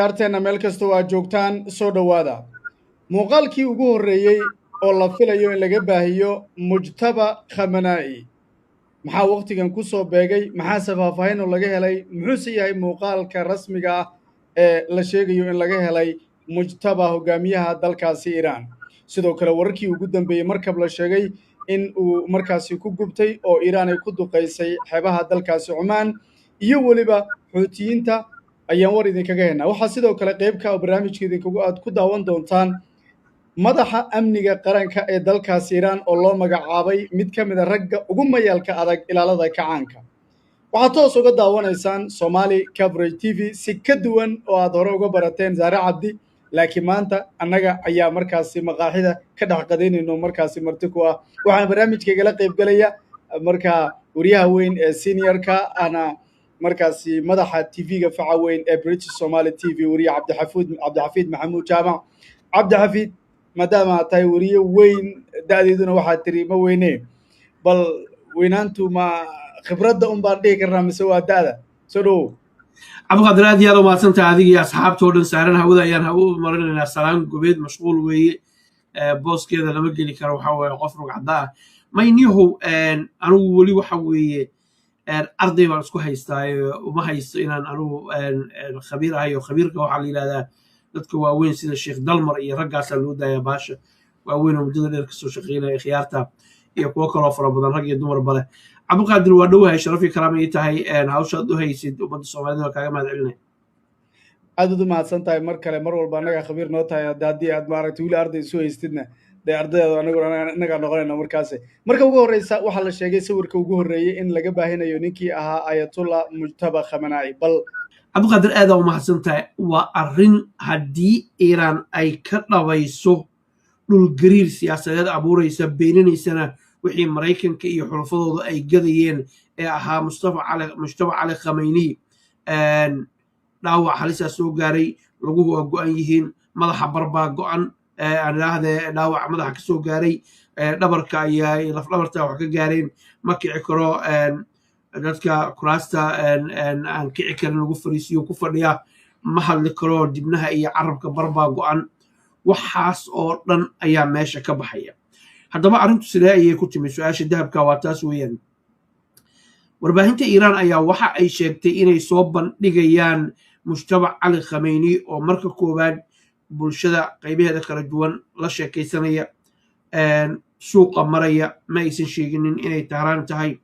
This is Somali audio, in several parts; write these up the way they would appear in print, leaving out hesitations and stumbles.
Arteena meel kastoo aad joogtaan, soo dhowaada. Muuqaalkii ugu horreeyey oo la filayo in laga baahiyo Mujtaba Khamanaa'i maxaa wakhtigan ku soo beegay? Maxaase faahfaahin oo laga helay? Muxuuse yahay muuqaalka rasmiga ah ee la sheegayo in laga helay Mujtaba, hogaamiyaha dalkaasi Iiraan? Sidoo kale wararkii ugu dambeeyey markab la sheegay in uu markaasi ku gubtay oo Iiraan ay ku duqaysay xeebaha dalkaasi Cumaan iyo weliba Xuutiyiinta ayaan war idinkaga haynaa. Waxaa sidoo kale qayb ka oo barnaamijka idinkagu aad ku daawan doontaan madaxa amniga qaranka ee dalkaasi Iiraan oo loo magacaabay mid ka mid a ragga ugu mayaalka adag ilaalada kacaanka. Waxaad toos uga daawanaysaan Somali Coverage TV si ka duwan oo aad hore uga barateen Saare Cabdi, laakiin maanta annaga ayaa markaasi maqaaxida ka dhex qadaynayno markaasi marti ku ah. Waxaana barnaamijka igala qaybgelaya markaa wariyaha weyn ee seniorka ana markaasi madaxa TV-ga faca weyn ee British Somali TV, wariye Cabdixafuud Cabdixafiid Maxamuud Jaamac. Cabdixafiid, maadaama aad tahay wariye weyn, da'deeduna waxaad tiri ma weyne, bal weynaantu ma khibradda un baan dhihi karnaa mise waa da'da? Soo dhowow. Cabdiqaadir, aad iyo aad umahadsantahay adiga iyo asxaabta oo dhan. Saaran hawada ayaan hawo u marinaynaa. Salaan gobeed mashquul weeye, booskeeda lama geli karo, waxa weeye qof rugcadda ah maynihow. Anigu weli waxa weeye arday baan isku haystaa, uma haysto inaan anigu khabiir ahay, oo khabiirka waxaa la yidhahdaa dadka waaweyn sida Sheekh Dalmar iyo raggaasaa loo daayaa baasha waaweyn oo muddada dheer kasoo shaqeynaya, khiyaarta iyo kuwo kaloo fara badan, rag iyo dumarba leh. Cabdiqaadir, waa dhowahay, sharaf iyo karaama ii tahay hawshaad u haysid ummadda Soomaalida, waa kaaga mahad celinaya. Aad ud u mahadsan tahay mar kale. Mar walba annagaa khabiir noo tahay. Haddii aad maaragtay weli arday isu haystidna, dee ardaydaadu anaguna innagaa noqonayna. Markaasi marka ugu horreysa waxaa la sheegay sawirka ugu horreeyey in laga baahinayo ninkii ahaa Ayatullah Mujtaba Khamanaa'i. Bal Cabdiqaadir, aadaa u mahadsan tahay. Waa arrin haddii Iiraan ay ka dhabayso dhulgariir siyaasadeed abuuraysa, beeninaysana wixii Maraykanka iyo xulafadooda ay gadayeen ee ahaa Mustafa Cali Mujtaba Cali Khamayni dhaawac halisaa soo gaaray, laguhu waa go'an yihiin, madaxa barbaa go'an, aan idhaahdee dhaawac madaxa ka soo gaaray, dhabarka ayaa lafdhabarta wax ka gaareen, ma kici karo, dadka kuraasta aan kici karin lagu fariisiyo ku fadhiya, ma hadli karo, dibnaha iyo carabka barbaa go'an. Waxaas oo dhan ayaa meesha ka baxaya. Haddaba arrintu sidee ayay ku timi? Su-aasha dahabka waa taas weeyaan. Warbaahinta Iiraan ayaa waxa ay sheegtay inay soo bandhigayaan Mujtabac Cali Khameyni oo marka koowaad bulshada qaybaheeda kala duwan la sheekaysanaya, suuqa maraya. Ma aysan sheeginin inay Tahraan tahay,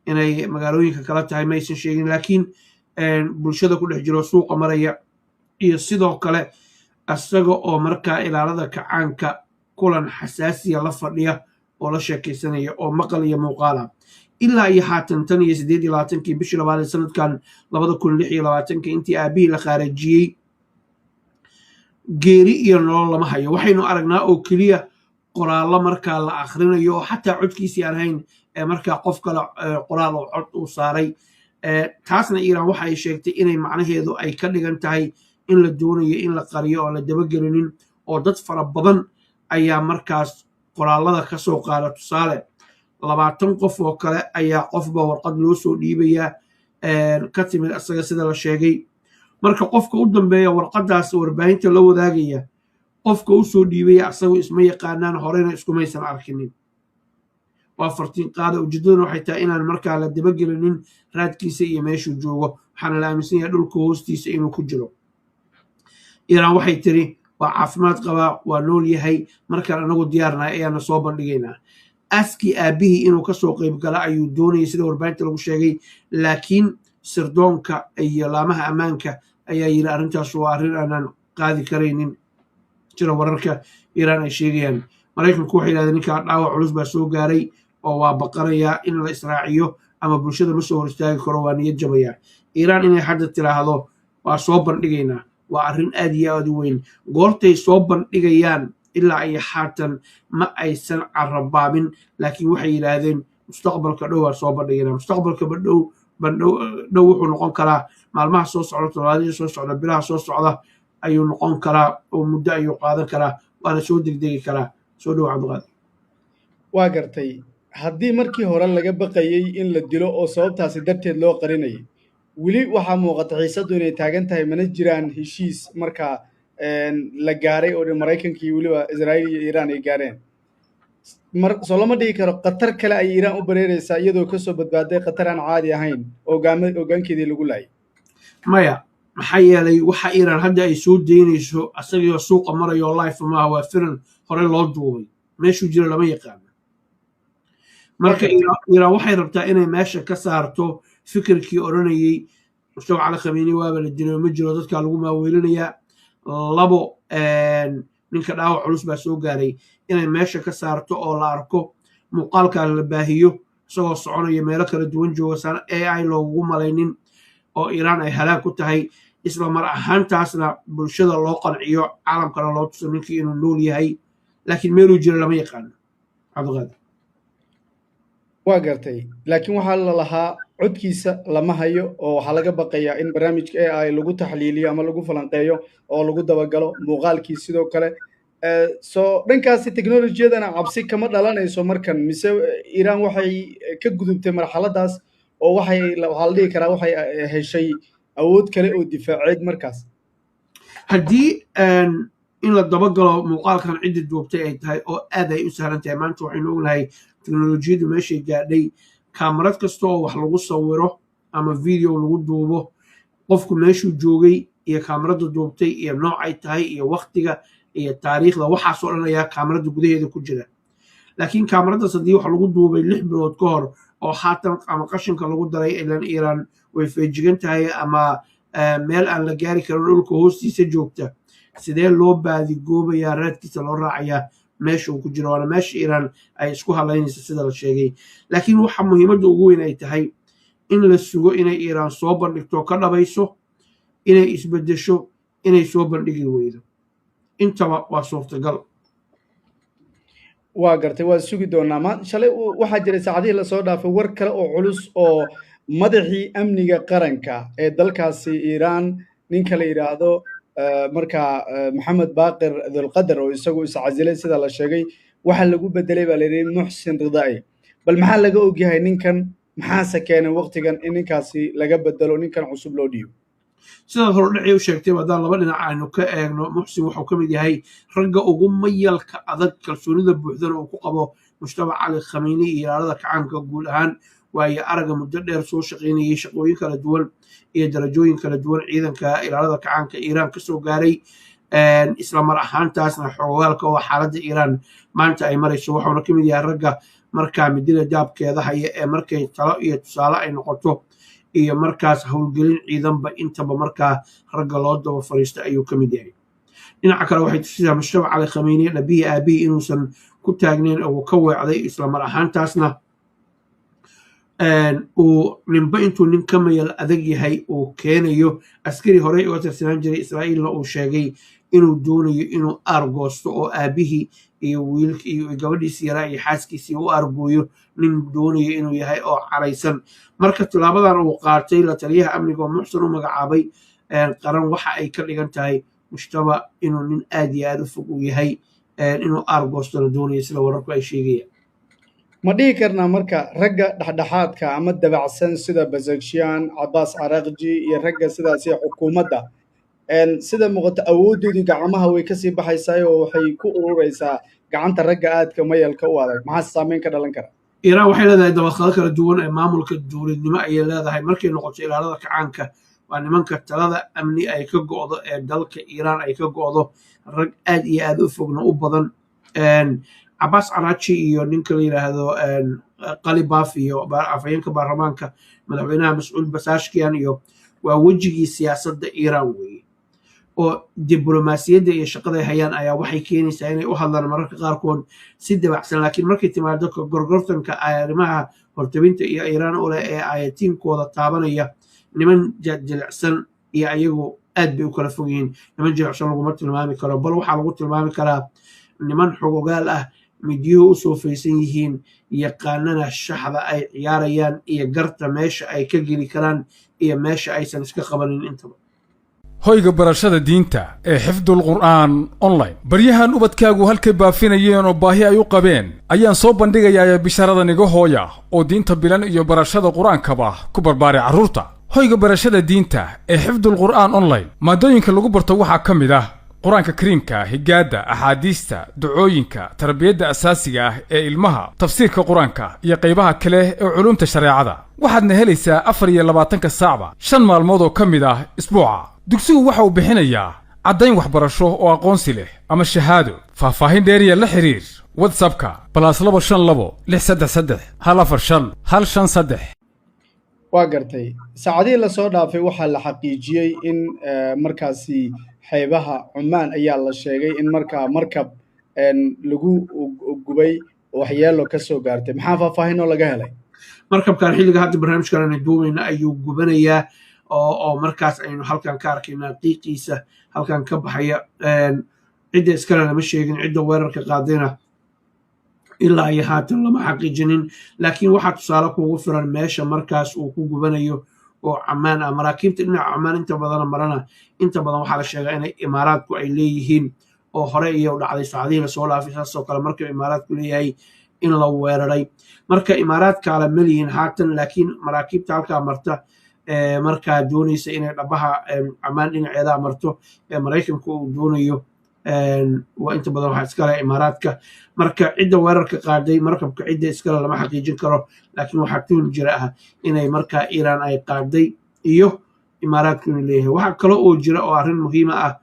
inay magaalooyinka kala tahay, ma aysan sheegin, laakiin bulshada ku dhex jiro, suuqa maraya, iyo sidoo kale isaga oo markaa ilaalada kacaanka kulan xasaasiya la fadhiya oo la sheekaysanaya oo maqal iyo muuqaala. Ilaa iyo haatan, tan iyo 28-kii bishii labaad ee sanadkan 2026-ka, intii aabihii la khaarajiyey, geeri iyo nolol lama hayo. Waxaynu aragnaa oo keliya qoraallo markaa la akhrinayo oo xataa codkiisii aan hayn ee markaa qof kale qoraal oo cod uu saaray. Taasna Iiraan waxa ay sheegtay inay macnaheedu ay ka dhigan tahay in la doonayo in la qariyo oo la dabagelinin, oo dad fara badan ayaa markaas qoraallada ka soo qaada. Tusaale, 20 qof oo kale ayaa qofba warqad loo soo dhiibayaa ka timid isaga, sida la sheegay. Marka qofka u dambeeya warqadaas warbaahinta la wadaagaya, qofka u soo dhiibaya asagu isma yaqaanaan, horena iskumaysan arkinin. Waa fartiin qaada, ujeedaduna waxay tahay inaan markaa la dabagelinin raadkiisa iyo meeshuu joogo. Waxaana la aaminsan yahay dhulka hoostiisa inuu ku jiro. Iiraan waxay tiri waa caafimaad qabaa, waa nool yahay, markaan anagu diyaarnahay ayaana soo bandhigaynaa. Askii aabihii inuu kasoo qayb gala ayuu doonayay, sida warbaahinta lagu sheegay, laakiin sirdoonka iyo laamaha ammaanka ayaa yiri arrintaas waa arrin aanan qaadi karaynin, jira wararka Iiraan ay sheegayaan. Maraykanku waxay yidhahdeen ninkaa dhaawac culus baa soo gaaray oo waa baqanayaa in la israaciyo ama bulshada ma soo hor istaagi karo, waa niyad jabaya. Iiraan inay hadda tiraahdo waa soo bandhigaynaa waa arrin aad iyo aad u weyn. Goortay soo bandhigayaan ilaa iyo haatan ma aysan carabaabin, laakiin waxay yidhaahdeen mustaqbalka dhow waa soo bandhigaynaa. Mustaqbalka badhow bandhow dhow wuxuu noqon karaa maalmaha soo socda, toddobaadihii soo socda, bilaha soo socda ayuu noqon karaa, oo muddo ayuu qaadan karaa, waana soo degdegi karaa. Soo dhow, Cabdiqaadir. Waa gartay. Haddii markii hore laga baqayey in la dilo oo sababtaasi darteed loo qarinayay, Weli waxaa muuqata xiisaddu inay taagan tahay, mana jiraan heshiis markaa la gaaray oo Maraykanka iyo weliba Israa'iil iyo Iiraan ay gaareen. Mar soo lama dhigi karo khatar kale ay Iiraan u bareeraysaa, iyadoo kasoo badbaaday khatar aan caadi ahayn oo hoggaankeedii lagu laayay? Maya, maxaa yeelay waxa Iiraan hadda ay soo daynayso asagoo suuqa marayo live maaha, waa filan hore loo duubay, meeshuu jiro lama yaqaano. Marka Iiraan waxay rabtaa inay meesha ka saarto fikirkii odhanayey Mujtaba Cali Khamiini waaba la dilay, ma jiro, dadkaa lagu maaweelinayaa. Labo, ninka dhaawac culus baa soo gaaray, inay meesha ka saarto oo la arko muuqaalkaa la baahiyo isagoo soconaya, meelo kala duwan jooga, saan AI loogugu malaynin oo Iiraan ay halaag ku tahay, isla mar ahaantaasna bulshada loo qanciyo, caalamkana loo tuso ninkii inuu nool yahay, laakiin meeluu jiro lama yaqaano, Cabdiqaadir. Waa gartay, laakiin waxaa la lahaa codkiisa lama hayo oo waxaa laga baqayaa in barnaamijka AI lagu taxliiliyo ama lagu falanqeeyo oo lagu dabagalo muuqaalkii sidoo kale. So dhankaasi technolojiyadana cabsi kama dhalanayso markan, mise Iiraan waxay ka gudubtay marxaladaas oo waxaa la dhihi karaa waxay heshay awood kale oo difaaceed markaas? Haddii in la dabagalo muuqaalkan ciddi duubtay ay tahay, oo aad ay u sahlan tahay maanta, waxaynu ognahay teknolojiyaddu meeshay gaadhay, kaamarad kasta oo wax lagu sawiro ama video lagu duubo, qofku meeshuu joogay iyo kaamarada duubtay iyo noocay tahay iyo waktiga iyo taariikhda, waxaasoo dhan ayaa kaamarada gudaheeda ku jira. Laakiin kaamaradaas haddii wax lagu duubay 6 bilood ka hor oo haatan ama qashinka lagu daray, ilan Iiraan way feejigan tahay, ama meel aan la gaari karin dhulka hoostiisa joogta, sidee loo baadigoobayaa, raadkiisa loo raacayaa, meesha uu ku jiro? Waana meesha Iiraan ay isku halaynayso sida la sheegay. Laakiin waxa muhiimadda ugu weyn ay tahay in la sugo inay Iiraan soo bandhigto, ka dhabayso, inay isbeddesho, inay soo bandhigi weydo, intaba waa suurtagal. Waa gartay, waa sugi doonaa. Ma shalay waxaa jiray, saacadihii lasoo dhaafay, war kale oo culus oo madaxii amniga qaranka ee dalkaasi Iiraan, ninka la yidhaahdo markaa Maxamed Baaqir Dulqadar, oo isagu iscasilay sida la sheegay, waxaa lagu bedelay baa la yidhi Muxsin Ridaa'i. Bal maxaa laga ogyahay ninkan? Maxaase keenay waqtigan in ninkaasi laga bedelo, ninkan cusub loo dhiibo? Sidaad hordhacii u sheegtay, haddaan laba dhinac aynu ka eegno, Muxsin wuxuu ka mid yahay ragga ugu mayalka adag, kalsoonida buuxdana uu ku qabo Mujtaba Cali Khamiini iyo ilaalada kacaanka guud ahaan. Waayo aragga muddo dheer soo shaqaynayay, shaqooyin kala duwan iyo darajooyin kala duwan ciidanka ilaalada kacaanka Iiraan kasoo gaaray, isla mar ahaantaasna xogogaalka oo xaaladda Iiraan maanta ay marayso. Wuxuuna ka mid yahay ragga markaa midida daabkeeda haya ee markay talo iyo tusaale ay noqoto iyo markaas howlgelin ciidanba, intaba markaa ragga loo daba fariista ayuu ka mid yahay. Dhinaca kale, waxay tusisaa Mujtaba Cali Khamiini dhabihii aabihii inuusan ku taagnayn oo uu ka weecday, isla mar ahaantaasna uu ninba intuu nin ka mayal adag yahay uu keenayo. Askari horey uga tirsanaan jiray Israa'iilna uu sheegay inuu doonayo inuu aargoosto oo aabihii iyo wiilk iyo gabadhiisii yaraa iyo xaaskiisii u aargooyo, nin doonayo inuu yahay oo caraysan. Marka tilaabadan uu qaatay la taliyaha amniga oo Muxsin u magacaabay qaran, waxa ay ka dhigan tahay Mujtaba inuu nin aad iyo aad u fog uu yahay, inuu aargoostona doonayo, sida wararku ay sheegayaan. Ma dhihi karnaa marka ragga dhexdhexaadka ama dabacsan sida Pezeshkian, Cabaas Caraaqji iyo ragga sidaasi xukuumadda, sida muuqata awooddoodii gacmaha way kasii baxaysaa oo waxay ku ururaysaa gacanta ragga aadka mayalka u adag? Maxaa saameyn ka dhalan kara? Iiraan waxay leedahay dabaqado kala duwan ee maamulka dowladnimo ayay leedahay. Markay noqoto ilaalada kacaanka, waa nimanka talada amni ay ka go'do ee dalka Iiraan ay ka go'do, rag aad iyo aad u fogna u badan. Cabaas Caraaqji iyo ninka la yidhaahdo Qalibaf iyo afhayeenka baarlamaanka madaxweynaha Mascuud Pezeshkian iyo waa wejigii siyaasadda Iiraan weeye, oo diblomaasiyadda iyo shaqada ay hayaan ayaa waxay keenaysaa inay u hadlaan mararka qaarkood si dabacsan. Laakiin markay timaado gorgortanka arrimaha hortabinta iyo Iiraan u leh ee ayatiinkooda taabanaya, niman jilicsan iyo ayagu aad bay u kala fog yihiin. Niman jilicsan laguma tilmaami karo, bal waxaa lagu tilmaami karaa niman xogogaal ah, midyuhu u soofaysan yihiin, yaqaanana shaxda ay ciyaarayaan iyo garta meesha ay ka geli karaan iyo meesha aysan iska qabanin intaba. Hoyga barashada diinta ee Xifdul Qur'aan Online, baryahan ubadkaagu halkay baafinayeen oo baahi ay u qabeen ayaan soo bandhigayaa. Bishaaradan iga hooya oo diinta bilan iyo barashada qur-aankaba ku barbaaray carruurta. Hoyga barashada diinta ee Xifdul Qur'aan Online, maadooyinka lagu barto waxaa ka mid ah Qur-aanka Kariimka, higaadda, axaadiista, ducooyinka, tarbiyadda asaasiga ah ee ilmaha, tafsiirka Qur-aanka iyo qaybaha kale ee culuumta shareecada. Waxaadna helaysaa 24-ka saacba, 5 maalmood oo ka mid ah isbuuca. Dugsigu waxa uu bixinayaa caddayn waxbarasho oo aqoonsi leh ama shahaado. Faahfaahin dheeriya la xiriir WhatsAppka +252 633 145 153. Waa gartay. Saacadihii lasoo dhaafay waxaa la xaqiijiyey in markaasi xeebaha Cumaan ayaa la sheegay in markaa markab lagu gubay, waxyeelo ka soo gaartay. Maxaa faahfaahin oo laga helay? Markabkan xilliga hadda barnaamijkan aynu duubayna ayuu gubanayaa, oo markaas aynu halkan ka arkaynaa qiiqiisa halkan ka baxaya. Cidda iskale lama sheegin, cidda weerarka qaadayna ilaa iyo haatan lama xaqiijinin, laakiin waxaa tusaale kuugu filan meesha markaas uu ku gubanayo oo Camaan ah. Maraakiibta dhinaca Camaan inta badana marana, inta badan waxaa la sheegaa inay Imaaraadku ay leeyihiin, oo hore iyo dhacday saacadihii lasoo dhaafay saasoo kale marka Imaaraadku leeyahay in la weeraray. Marka Imaaraadkaala maliyihin haatan, laakiin maraakiibta halkaa marta, markaa doonaysa inay dhabaha Camaan dhinaceedaa marto ee Maraykanku uu doonayo, waa inta badan waxaa iskale Imaaraadka. Marka cidda weerarka qaaday markabka, cidda iskale lama xaqiijin karo, laakiin waxaa tuhum jira ah inay markaa Iiraan ay qaaday iyo Imaaraadku inuu leeyahay. Waxaa kale oo jira oo arrin muhiima ah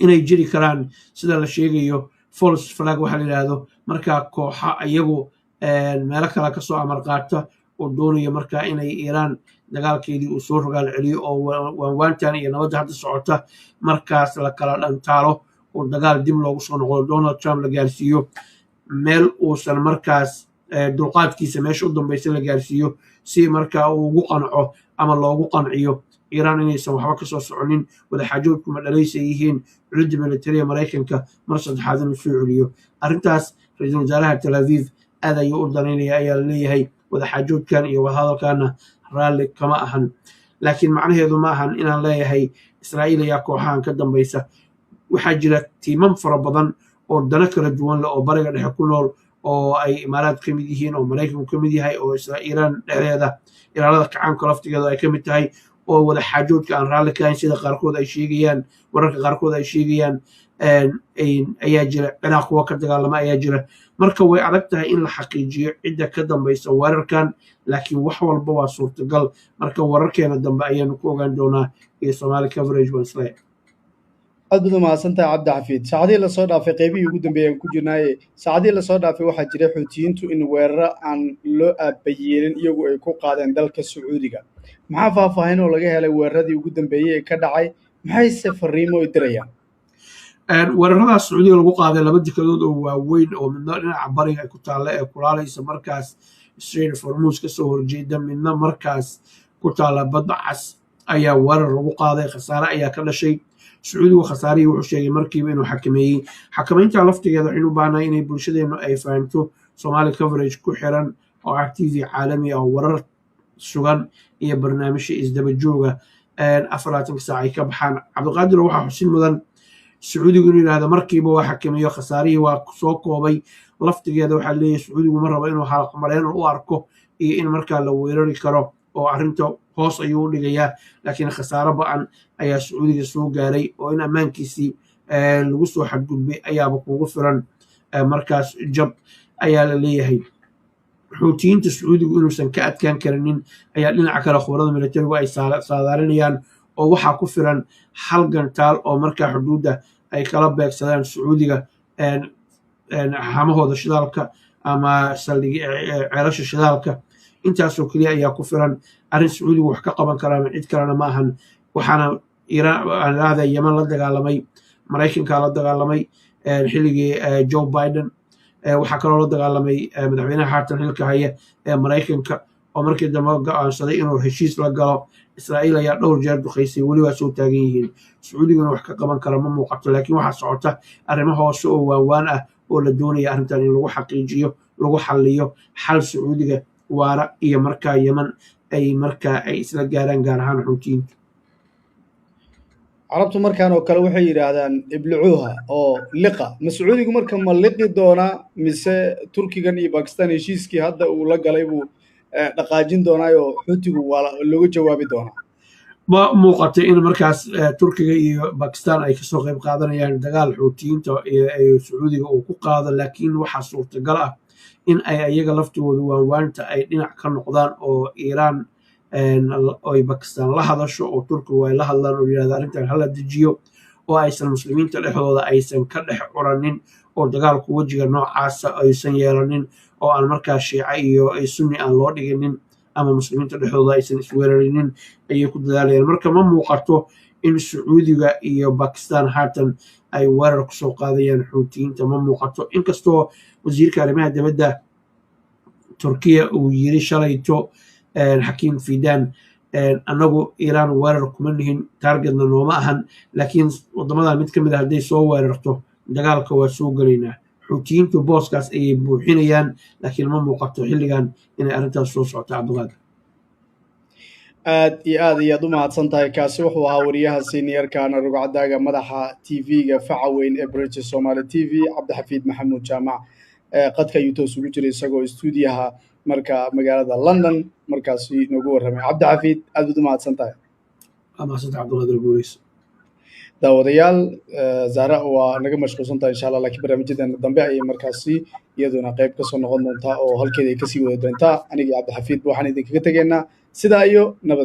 inay jiri karaan, sida la sheegayo, false flag waxaa la yidhaahdo, markaa kooxa iyagu meelo kale kasoo amar qaata oo doonaya markaa inay Iiraan dagaalkeedii uu soo rogaal celiyo, oo waanwaantan iyo nabadda hadda socota markaas la kala dhantaalo, oo dagaal dib loogu soo noqdo, Donald Trump la gaarsiiyo meel uusan markaas dulqaadkiisa meesha u dambaysa la gaarsiiyo, si markaa uu ugu qanco ama loogu qanciyo Iiraan inaysan waxba kasoo soconin, wadaxaajoodkuma dhalaysa yihiin, culidda militariga Maraykanka mar saddexaad inuu soo celiyo. Arrintaas ra-iisul wasaaraha Tel Aviv aad ayuu u danaynaya ayaa la leeyahay, wadaxaajoodkan iyo wadahadalkanna raalli kama ahan. Laakiin macnaheedu ma ahan inaan leeyahay Israa'iil ayaa kooxahan ka dambaysa. Waxaa jira tiimam fara badan oo dano kala duwan leh oo Bariga Dhexe ku nool, oo ay Imaaraad ka mid yihiin, oo Maraykanku ka mid yahay, oo Iiraan dhexdeeda Ilaalada Kacaanka laftigeedu ay ka mid tahay, oo wada xaajoodka aan raalli ka ahayn, sida qaarkood ay sheegayaan, wararka qaarkood ay sheegayaan ayaa jira. Ciraaq kuwa ka dagaalama ayaa jira. Marka way adag tahay in la xaqiijiyo cidda ka dambaysa weerarkan, laakiin wax walba waa suurtagal. Marka wararkeena dambe ayaanu ku ogaan doonaa iyo Somali coverage baan isleeyahay. Aad baad umahadsantahay, Cabdi Xafiid. Saacadihii lasoo dhaafay, qaybihii ugu dambeeyay aan ku jirnaaye, saacadihii lasoo dhaafay waxaa jiray Xuutiyiintu in weeraro aan loo aabayeelin iyagu ay ku qaadeen dalka Sacuudiga. Maxaa faahfaahin oo laga helay weeraradii ugu dambeeyey ee ka dhacay? Maxayse fariimo ay dirayaan? Weeraradaas Sacuudiga lagu qaaday laba dekadood oo waaweyn, oo midna dhinaca bariga ay ku taalla ee kulaalaysa markaas Strait of Hormuz kasoo horjeeda, midna markaas ku taalla Badda Cas, ayaa weerar lagu qaaday. Khasaare ayaa ka dhashay. Sacuudigu khasaarihii wuxuu sheegay markiiba inuu xakameeyey. Xakameynta laftigeeda waxaynu u baahnay inay bulshadeennu ay fahamto. Somali Coverage ku xiran oo ah TV caalami ah oo warar sugan iyo barnaamijyo isdaba jooga 24-ka saac ay ka baxaan. Cabdiqaadir, waxaa xusin mudan Sacuudigu inuu yidhahdo markiiba waa xakameeyo, khasaarihii waa soo koobay. Laftigeeda waxaa leeyahay Sacuudigu ma rabo inuu halaqmareen u arko iyo in markaa la weerari karo, oo arrinta hoos ayuu u dhigayaa. Laakiin khasaaro ba'an ayaa Sacuudiga soo gaaray, oo in ammaankiisii lagu soo xadgudbay ayaaba kugu filan markaas jab ayaa la leeyahay. Xuutiyiinta Sacuudigu inuusan ka adkaan karinin ayaa dhinaca kale khubarada militarigu ay saadaalinayaan, oo waxaa ku filan hal gantaal oo markaa xuduudda ay kala beegsadaan Sacuudiga hamahooda shidaalka ama saldhig ceelasha shidaalka. Intaasoo keliya ayaa ku filan. Arrin Sacuudigu wax ka qaban karaan cid kalena ma ahan. Waxaana Iiraan, Yeman la dagaalamay, Maraykanka la dagaalamay xilligii Joe Biden. Waxaa kaloo la dagaalamay madaxweynaha haatan xilka haya ee Maraykanka, oo markii dambe go'aansaday inuu heshiis la galo Israa'iil, ayaa dhowr jeer duqaysay. Weli waa soo taagan yihiin. Sacuudiguna wax ka qaban kara ma muuqato, laakiin waxaa socota arrimo hoose oo waawaan ah oo la doonaya arrintan in lagu xaqiijiyo, lagu xalliyo xal Sacuudiga waara iyo markaa Yeman ay markaa ay isla gaaraan, gaar ahaan Xuutiyiinta. Carabtu markaan oo kale waxay yidhaahdaan "iblacuuha" oo liqa. Ma Sacuudigu marka ma liqi doonaa, mise Turkigan iyo Bakistan heshiiskii hadda uu la galay buu dhaqaajin doonaa oo Xuutigu waa looga jawaabi doonaa? Ma muuqatay in markaas Turkiga iyo Bakistan ay kasoo qayb qaadanayaan dagaal Xuutiyiinta Sacuudiga uu ku qaado, laakiin waxaa suurtagal ah in ay ayaga laftooda waanwaanta ay dhinac ka noqdaan oo Iiraan ay Bakistan la hadasho oo Turkigu ay la hadlaan oo yidhahda arrintan hala dejiyo, oo aysan muslimiinta dhexdooda aysan ka dhex curanin oo dagaalku wejiga noocaasa aysan yeelanin, oo aan markaa Shiica iyo Sunni aan loo dhiginin ama muslimiinta dhexdooda aysan isweerarinin ayay ku dadaalayaan. Marka ma muuqato in Sacuudiga iyo Bakistan haatan ay weerar kusoo qaadayaan Xuutiyiinta, ma muuqato, inkastoo wasiirka arrimaha dibadda Turkiya uu yiri shalayto, Xakiim Fidan, "Annagu Iiraan weerar kuma nihin, targetna nooma ahan, laakiin waddamadan mid ka mid a hadday soo weerarto dagaalka waa soo gelaynaa." Xuutiyiintu booskaas ayay buuxinayaan, laakiin ma muuqato xilligan inay arrintaas soo socoto, Cabdiqaadir. Aad iyo aad ayaad u mahadsan tahay. Kaasi wuxuu ahaa wariyaha seniorkana, rugcadaaga, madaxa TV-ga faca weyn ee British Somali TV, Cabdixafiid Maxamuud Jaamac. Qadka ayuu toos ugu jiray isagoo stuudiyaha marka magaalada London markaasi noogu warramay. Cabdixafiid, aad baad u mahadsan tahay. Waa mahadsanta, Cabdiqaadir Guuleys. Daawadayaal, Zahra waa naga mashquulsan tahay insha Allah, laakiin barnaamijyadeena dambe ayay markaasi iyaduna qayb kasoo noqon doontaa oo halkeeda ay kasii wadi doontaa. Aniga iyo Cabdixafiid waxaan idinkaga tegaynaa sidaa iyo nabad.